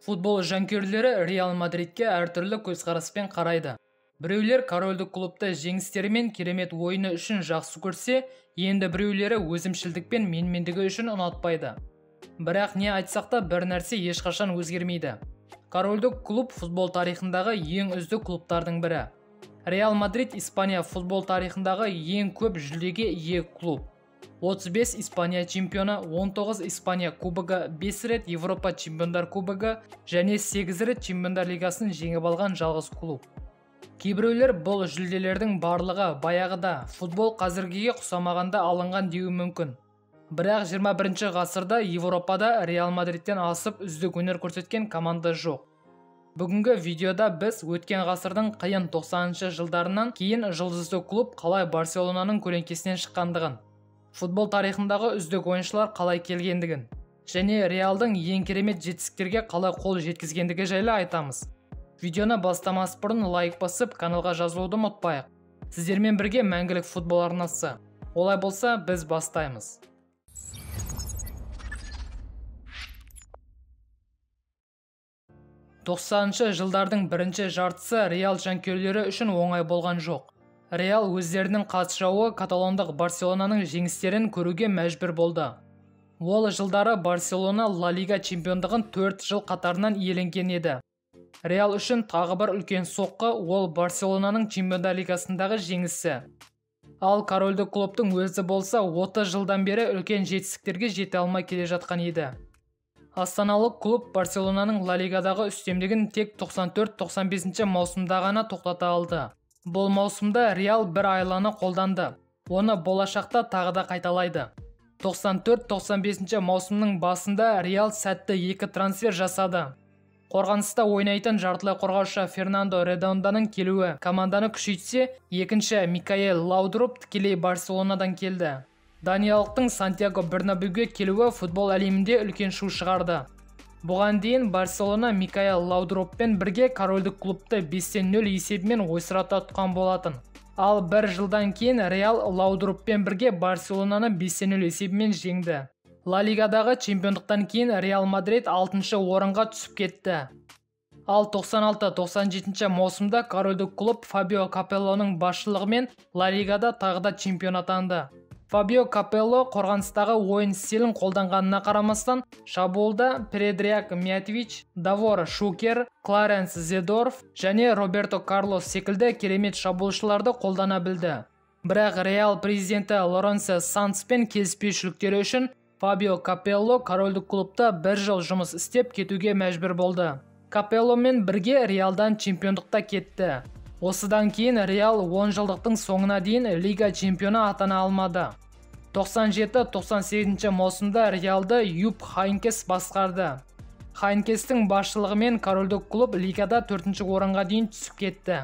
Футбол жанкүйерлері Реал Мадридке әртүрлі көзқараспен қарайды. Біреулер корольдік клубты жеңістері мен керемет ойыны үшін жақсы көрсе, енді біреулері өзімшілдік пен менмендігі үшін ұнатпайды. Бірақ не айтсақ та бір нәрсе ешқашан өзгермейді. Корольдік клуб футбол тарихындағы ең үздік клубтардың бірі. Реал Мадрид Испания футбол тарихындағы ең көп жүлдеге ие клуб. 35 Испания чемпионы, 19 Испания кубогы, 5 рет Европа чемпиондар кубогы және 8 рет Чемпиондар лигасын жеңіп алған жалғыз клуб. Кейбіреулер бұл жүлделердің барлығы баяғыда футбол қазіргіге ұқсамағанда алынған деуі мүмкін. Бірақ 21 ғасырда Европада Реал Мадридтен асып үздік өнер көрсеткен команда жоқ. Бүгінгі видеода біз өткен ғасырдың қиын 90-шы жылдарынан кейін жұлдызды клуб қалай Барселонаның көлеңкесінен шыққандығын, футбол тарихындағы үздік ойыншылар қалай келгендігін және Реалдың ең керемет жетістіктерге қалай қол жеткізгендігі жайлы айтамыз. Видеоны бастамас бұрын лайк басып, каналға жазылуды ұмытпайық. Сіздермен бірге Мәңгілік футбол арнасы. Олай болса, біз бастаймыз. 90-шы жылдардың бірінші жартысы Реал жанкүйерлері үшін оңай болған жоқ. Реал өздерінің қас жауы каталондық Барселонаның жеңістерін көруге мәжбүр болды. Ол жылдары Барселона Ла Лига чемпиондығын 4 жыл қатарынан иеленген еді. Реал үшін тағы бір үлкен соққы ол Барселонаның Чемпиондар лигасындағы жеңісі. Ал корольдік клубтың өзі болса 30 жылдан бері үлкен жетістіктерге жете алмай келе жатқан еді. Астаналық клуб Барселонаның Ла Лигадағы үстемдігін тек 94-95 маусымда ғана тоқтата алды. Бұл маусымда Реал бір айланы қолданды. Оны болашақта тағы да қайталайды. 94-95 маусымның басында Реал сәтті екі трансфер жасады. Қорғаныста ойнайтын жартылай қорғаушы Фернандо Редонданың келуі команданы күшейтсе, екінші Микаэль Лаудруп тікелей Барселонадан келді. Даниялықтың Сантьяго Бернабеуге келуі футбол әлемінде үлкен шу шығарды. Бұған дейін Барселона Микаэль Лаудроппен бірге корольдік клубты 5-0 есебімен ойсырата ұтқан болатын. Ал бір жылдан кейін Реал Лаудроппен бірге Барселонаны 5-0 есебімен жеңді. Ла Лигадағы чемпиондықтан кейін Реал Мадрид 6-шы орынға түсіп кетті. Ал 96-97 маусымда корольдік клуб Фабио Капеллоның басшылығымен Ла Лигада тағы да чемпион атанды. Фабио Капелло қорғаныстағы ойын стилін қолданғанына қарамастан, шабуылда Предраг Миятович, Давор Шукер, Кларенс Зедорф және Роберто Карлос секілді керемет шабуылшыларды қолдана білді. Бірақ Реал президенті Лоренсо Санспен келіспеушіліктері үшін Фабио Капелло корольдік клубта бір жыл жұмыс істеп кетуге мәжбүр болды. Капелломен бірге Реалдан чемпиондықта кетті. Осыдан кейін Реал 10 жылдықтың соңына дейін Лига чемпионы атана алмады. 97-98 маусымда Реалды Юп Хайнкес басқарды. Хайнкестің басшылығымен корольдік клуб лигада 4-ші орынға дейін түсіп кетті.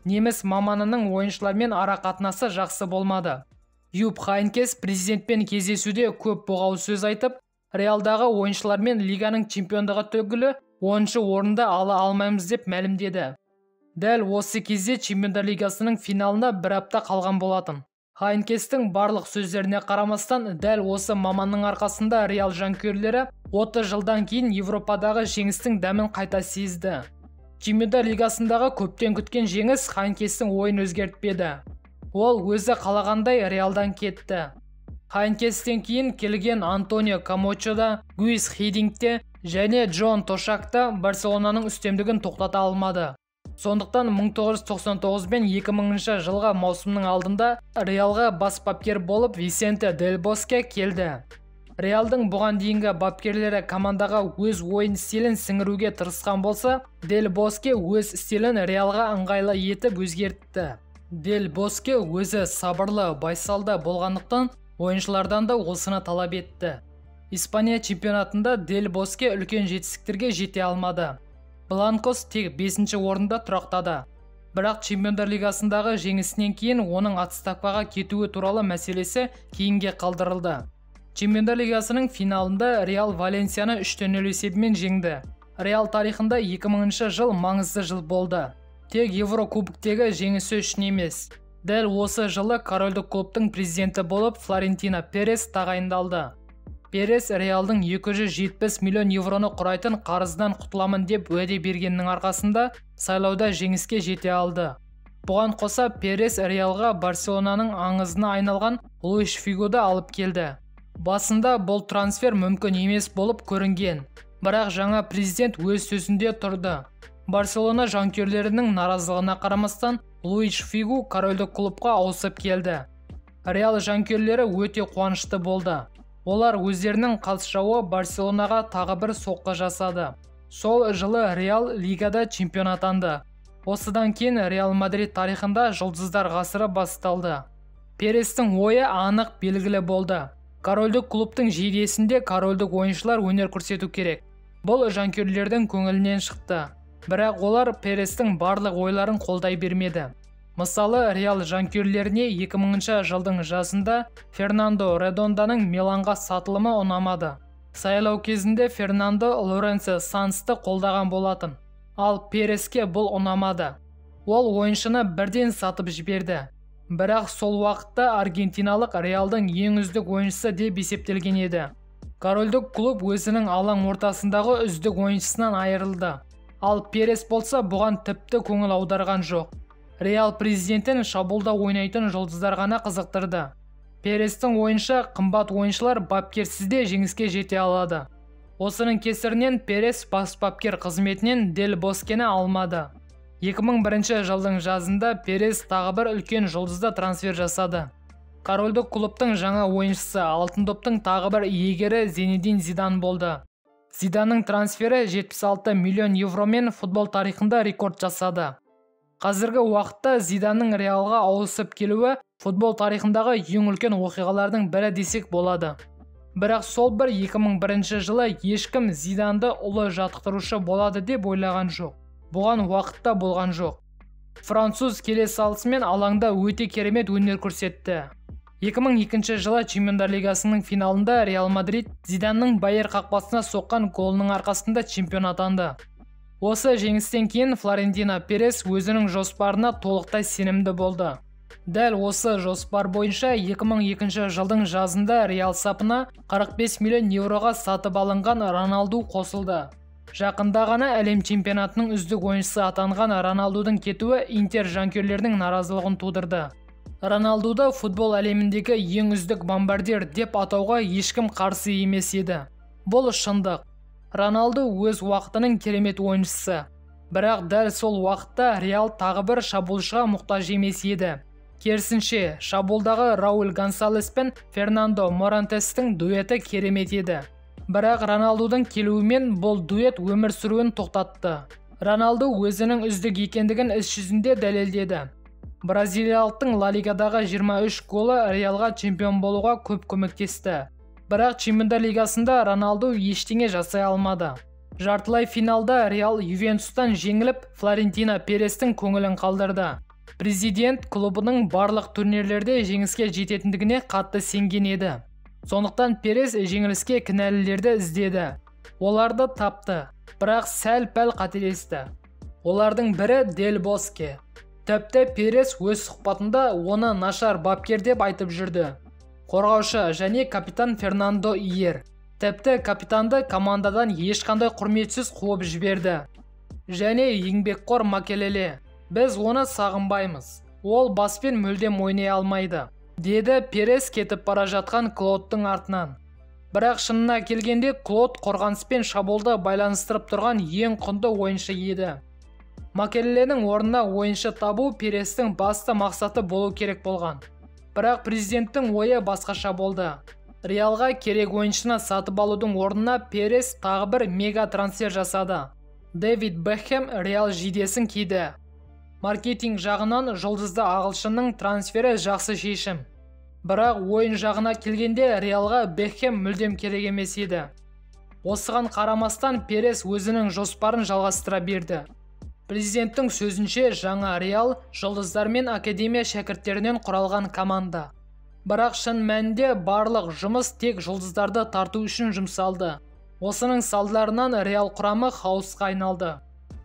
Неміс маманының ойыншылармен ара қатынасы жақсы болмады. Юп Хайнкес президентпен кездесуде көп боғауыз сөз айтып, Реалдағы ойыншылармен лиганың чемпиондығы түгілі 10-шы орынды ала алмаймыз деп мәлімдеді. Дәл осы кезде Чемпиондар лигасының финалына бір апта қалған болатын. Хайнкестің барлық сөздеріне қарамастан, дәл осы маманның арқасында Реал жанкүйерлері 30 жылдан кейін Европадағы жеңістің дәмін қайта сезді. Чемпиондар лигасындағы көптен күткен жеңіс Хайнкестің ойын өзгертпеді. Ол өзі қалағандай Реалдан кетті. Хайнкестен кейін келген Антонио Камочо да, Гуис Хидинг те және Джон Тошак та Барселонаның үстемдігін тоқтата алмады. Сондықтан 1999 бен 2000 жылғы маусымның алдында Реалға бас бапкер болып Висенте Дель Боске келді. Реалдың бұған дейінгі бапкерлері командаға өз ойын стилін сіңіруге тырысқан болса, Дель Боске өз стилін Реалға ыңғайлы етіп өзгертті. Дель Боске өзі сабырлы, байсалды болғандықтан ойыншылардан да осыны талап етті. Испания чемпионатында Дель Боске үлкен жетістіктерге жете алмады. Бланкос тек 5-ші орында тұрақтады. Бірақ Чемпиондар лигасындағы жеңісінен кейін оның отставкаға кетуі туралы мәселесі кейінге қалдырылды. Чемпиондар лигасының финалында Реал Валенсияны 3-0 есебімен жеңді. Реал тарихында 2000 жыл маңызды жыл болды. Тек Еврокубоктегі жеңісі үшін емес. Дәл осы жылы корольдік клубтың президенті болып Флорентино Перес тағайындалды. Перес Реалдың 270 миллион евроны құрайтын қарыздан құтыламын деп уәде бергеннің арқасында сайлауда жеңіске жете алды. Бұған қоса Перес Реалға Барселонаның аңызына айналған Луиш Фигуды алып келді. Басында бұл трансфер мүмкін емес болып көрінген, бірақ жаңа президент өз сөзінде тұрды. Барселона жанкүйерлерінің наразылығына қарамастан Луиш Фигу корольдік клубқа ауысып келді. Реал жанкүйерлері өте қуанышты болды. Олар өздерінің қас жауы Барселонаға тағы бір соққы жасады. Сол жылы Реал лигада чемпион атанды. Осыдан кейін Реал Мадрид тарихында жұлдыздар ғасыры басталды. Перестің ойы анық белгілі болды. Корольдік клубтың жейдесінде корольдік ойыншылар өнер көрсету керек. Бұл жанкүйерлердің көңілінен шықты. Бірақ олар Перестің барлық ойларын қолдай бермеді. Мысалы, Реал жанкүйерлеріне 2000 жылдың жазында Фернандо Редонданың Миланға сатылымы ұнамады. Сайлау кезінде Фернандо Лоренцо Сансты қолдаған болатын. Ал Переске бұл ұнамады. Ол ойыншыны бірден сатып жіберді. Бірақ сол уақытта аргентиналық Реалдың ең үздік ойыншысы деп есептелген еді. Корольдік клуб өзінің алаң ортасындағы үздік ойыншысынан айырылды. Ал Перес болса бұған тіпті көңіл аударған жоқ. Реал президентін шабуылда ойнайтын жұлдыздар ғана қызықтырды. Перестің ойынша қымбат ойыншылар бапкерсіз де жеңіске жете алады. Осының кесірінен Перес бас бапкер қызметінен Дель Боскені алмады. 2001 жылдың жазында Перес тағы бір үлкен жұлдызды трансфер жасады. Корольдік клубтың жаңа ойыншысы алтын доптың тағы бір иегері Зинедин Зидан болды. Зиданның трансфері 76 миллион евромен футбол тарихында рекорд жасады. Қазіргі уақытта Зиданның Реалға ауысып келуі футбол тарихындағы ең үлкен оқиғалардың бірі десек болады. Бірақ сол бір 2001 жылы ешкім Зиданды ұлы жаттықтырушы болады деп ойлаған жоқ. Бұған уақытта болған жоқ. Француз келе салысымен алаңда өте керемет өнер көрсетті. 2002 жылы Чемпиондар лигасының финалында Реал Мадрид Зиданның Байер қақпасына соққан голының арқасында чемпион атанды. Осы жеңістен кейін Флорентино Перес өзінің жоспарына толықтай сенімді болды. Дәл осы жоспар бойынша 2002 жылдың жазында Реал сапына 45 миллион евроға сатып алынған Роналду қосылды. Жақында ғана әлем чемпионатының үздік ойыншысы атанған Роналдудың кетуі Интер жанкүйерлерінің наразылығын тудырды. Роналдуды футбол әлеміндегі ең үздік бомбардир деп атауға ешкім қарсы емес еді. Бұл шындық. Роналду өз уақытының керемет ойыншысы. Бірақ дәл сол уақытта Реал тағы бір шабуылшыға мұқтаж емес еді. Керісінше, шабуылдағы Рауль Гонсалес пен Фернандо Морантестің дуэті керемет еді. Бірақ Роналдудың келуімен бұл дуэт өмір сүруін тоқтатты. Роналду өзінің үздік екендігін іс жүзінде дәлелдеді. Бразилиялықтың Ла Лигадағы 23 голы Реалға чемпион болуға көп көмектесті. Бірақ Чемпиондар лигасында Роналду ештеңе жасай алмады. Жартылай финалда Реал Ювентустан жеңіліп, Флорентино Перестің көңілін қалдырды. Президент клубының барлық турнирлерде жеңіске жететіндігіне қатты сенген еді. Сондықтан Перес жеңіліске кінәлілерді іздеді. Оларды тапты, бірақ сәл-пәл қателесті. Олардың бірі Дель Боске. Тіпті Перес өз сұхбатында оны нашар бапкер деп айтып жүрді. Қорғаушы және капитан Фернандо Иер. Тіпті капитанды командадан ешқандай құрметсіз қуып жіберді. Және еңбекқор Макелеле. Біз оны сағынбаймыз. Ол баспен мүлдем ойнай алмайды, деді Перес кетіп бара жатқан Клодтың артынан. Бірақ шынына келгенде Клод қорғаныспен шабуылды байланыстырып тұрған ең құнды ойыншы еді. Макелеленің орнына ойыншы табу Перестің басты мақсаты болу керек болған. Бірақ президенттің ойы басқаша болды. Реалға керек ойыншыны сатып алудың орнына Перес тағы бір мега трансфер жасады. Дэвид Бекхэм Реал жейдесін киді. Маркетинг жағынан жұлдызды ағылшынның трансфері жақсы шешім. Бірақ ойын жағына келгенде Реалға Бекхэм мүлдем керек емес еді. Осыған қарамастан Перес өзінің жоспарын жалғастыра берді. Президенттің сөзінше, жаңа Реал жұлдыздар мен академия шәкірттерінен құралған команда. Бірақ шын мәнінде барлық жұмыс тек жұлдыздарды тарту үшін жұмсалды. Осының салдарынан Реал құрамы хаосқа айналды.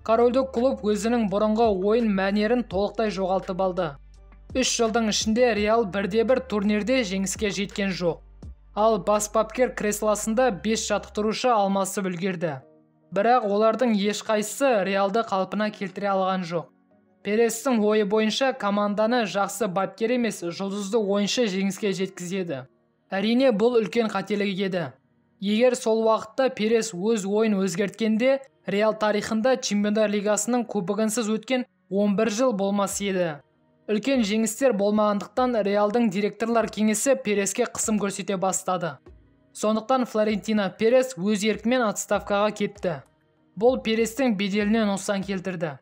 Корольдік клуб өзінің бұрынғы ойын мәнерін толықтай жоғалтып алды. 3 жылдың ішінде Реал бірде-бір турнирде жеңіске жеткен жоқ. Ал бас бапкер креслосында 5 жаттықтырушы алмасып үлгерді. Бірақ олардың ешқайсысы Реалды қалпына келтіре алған жоқ. Перестің ойы бойынша команданы жақсы бапкер емес, жұлдызды ойыншы жеңіске жеткізеді. Әрине, бұл үлкен қателік еді. Егер сол уақытта Перес өз ойын өзгерткенде, Реал тарихында Чемпиондар Лигасының кубогынсыз өткен 11 жыл болмас еді. Үлкен жеңістер болмағандықтан Реалдың директорлар кеңесі Переске қысым көрсете бастады. Сондықтан Флорентино Перес өз еркімен отставкаға кетті. Бұл Перестің беделіне нұқсан келтірді.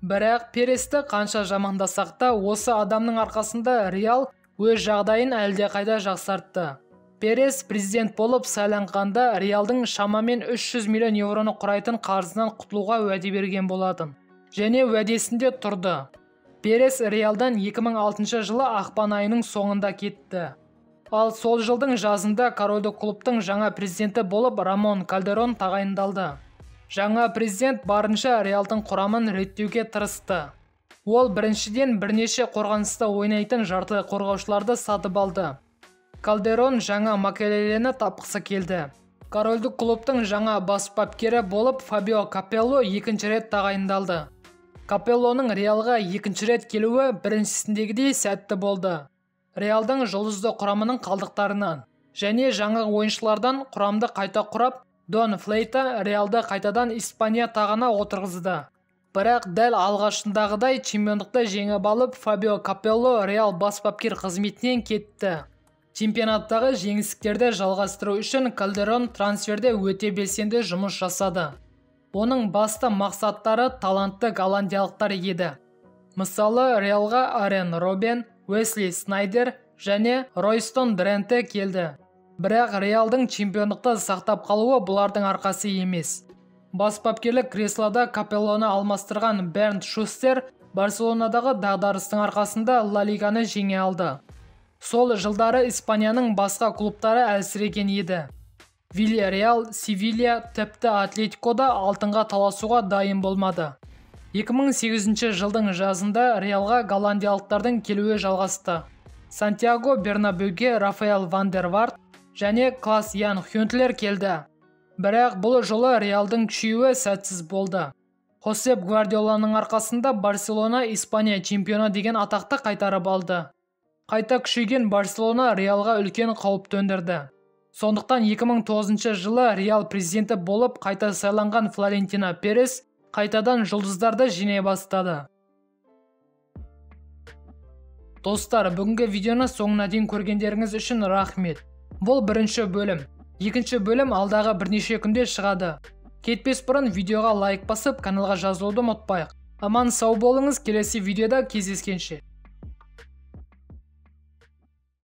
Бірақ Пересті қанша жамандасақ та, осы адамның арқасында Реал өз жағдайын әлдеқайда жақсартты. Перес президент болып сайланғанда Реалдың шамамен 300 миллион евроны құрайтын қарызынан құтылуға уәде берген болатын. Және уәдесінде тұрды. Перес Реалдан 2006 жылы ақпан айының соңында кетті. Ал сол жылдың жазында корольдік клубтың жаңа президенті болып Рамон Кальдерон тағайындалды. Жаңа президент барынша Реалдың құрамын реттеуге тырысты. Ол біріншіден бірнеше қорғаныста ойнайтын жартылай қорғаушыларды сатып алды. Кальдерон жаңа Макелелені тапқысы келді. Корольдік клубтың жаңа бас бапкері болып Фабио Капелло екінші рет тағайындалды. Капеллоның Реалға екінші рет келуі біріншісіндегідей сәтті болды. Реалдың жұлдызды құрамының қалдықтарынан және жаңа ойыншылардан құрамды қайта құрап, Дон Флейта Реалды қайтадан Испания тағына отырғызды. Бірақ дәл алғашындағыдай чемпиондықты жеңіп алып, Фабио Капелло Реал бас бапкер қызметінен кетті. Чемпионаттағы жеңістіктерді жалғастыру үшін Кальдерон трансферде өте белсенді жұмыс жасады. Оның басты мақсаттары талантты голландиялықтар еді. Мысалы, Реалға Арен Робен, Уэсли Снайдер және Ройстон Дренте келді. Бірақ Реалдың чемпиондықты сақтап қалуы бұлардың арқасы емес. Бас бапкерлік креслода Капеллоны алмастырған Бернд Шустер Барселонадағы дағдарыстың арқасында Ла Лиганы жеңе алды. Сол жылдары Испанияның басқа клубтары әлсіреген еді. Вильярреал, Севилья, тіпті Атлетико да алтынға таласуға дайын болмады. 2008 жылдың жазында Реалға голландиялықтардың келуі жалғасты. Сантьяго Бернабеуге Рафаэль ван дер Варт және Класс Ян Хюнтлер келді. Бірақ бұл жолы Реалдың күшеюі сәтсіз болды. Хосеп Гвардиоланың арқасында Барселона Испания чемпионы деген атақты қайтарып алды. Қайта күшейген Барселона Реалға үлкен қауіп төндірді. Сондықтан 2009 жылы Реал президенті болып қайта сайланған Флорентино Перес қайтадан жұлдыздарды жинай бастады. Достар, бүгінгі видеоны соңына дейін көргендеріңіз үшін рахмет. Бұл бірінші бөлім. Екінші бөлім алдағы бірнеше күнде шығады. Кетпес бұрын видеоға лайк басып, каналға жазылуды ұмытпайық. Аман сау болыңыз, келесі видеода кездескенше.